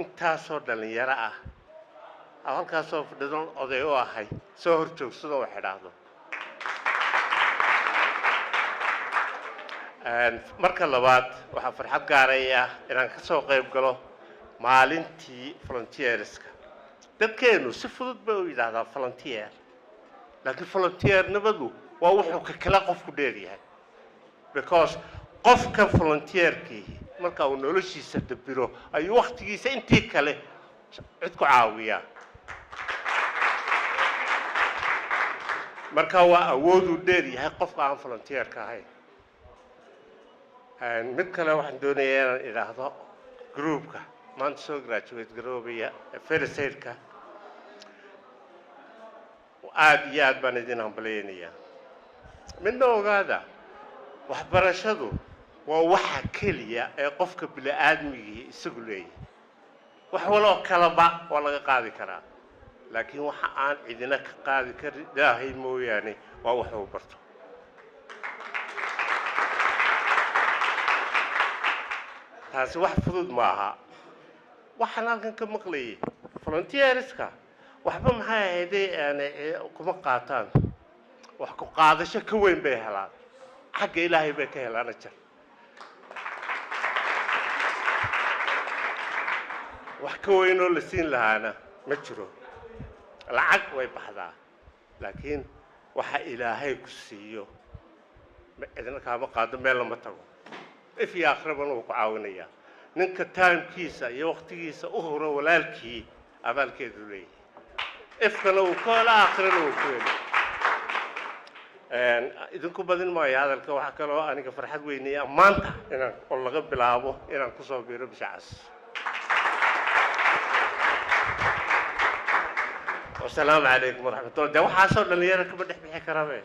Intaasoo dhalinyaro ah oo halkaasoo fadhidan oday u ahay soo hor joogsado wax idhaahdo. Marka labaad, waxaa farxad gaaraya inaan ka soo qayb galo maalintii volunteerska. Dadkeenu si fudud bay u yidhaahdaa volunteer, laakiin volunteernimadu waa wuxuu ka kala qofku dheer yahay, because qofka volunteerkii marka uu noloshiisa dabiro ayuu waktigiisa intii kale cid ku caawiyaa. Marka waa awooduu dheer yahay qofka aan volunteerka ahayn. Mid kale waxaan doonayaa inaan idhaahdo groupka maanta soo graduate garoobaya first aidka, aada iyo aad baan idin hambalyaynayaa. Midna ogaada, waxbarashadu waa waxa keliya ee qofka bini-aadmigii isagu leeyahay. Wax waloo kaleba waa laga qaadi karaa, laakiin waxa aan cidina ka qaadi karin, Ilaahay mooyaane, waa wax uu barto. Taasi wax fudud maaha. Waxaan halkan ka maqlayay volunteerska waxba maxay ahayday kuma qaataan. Wax ku qaadasho ka weyn bay helaan, xagga Ilaahay bay ka helaan ajar. Wax ka weyn oo la siin lahaana ma jiro. Lacag way baxdaa, laakiin waxa Ilaahay ku siiyo cidna kaama qaado, meel lama tago. If iyo akhribana wuu ku caawinayaa. Ninka timekiisa iyo waktigiisa u huro walaalkii abaalkeedu leeyahay, ifkana uu ka helo, aakhirana uu ku helo. Idinku badin maayo hadalka. Waxaa kaloo aniga farxad weynaya maanta inaan oo laga bilaabo inaan kusoo biiro Bisha Cas. Wasalaamu calaykum waraxmatullah. Dee waxaasoo dhalinyaro kama dhex bixi karabe.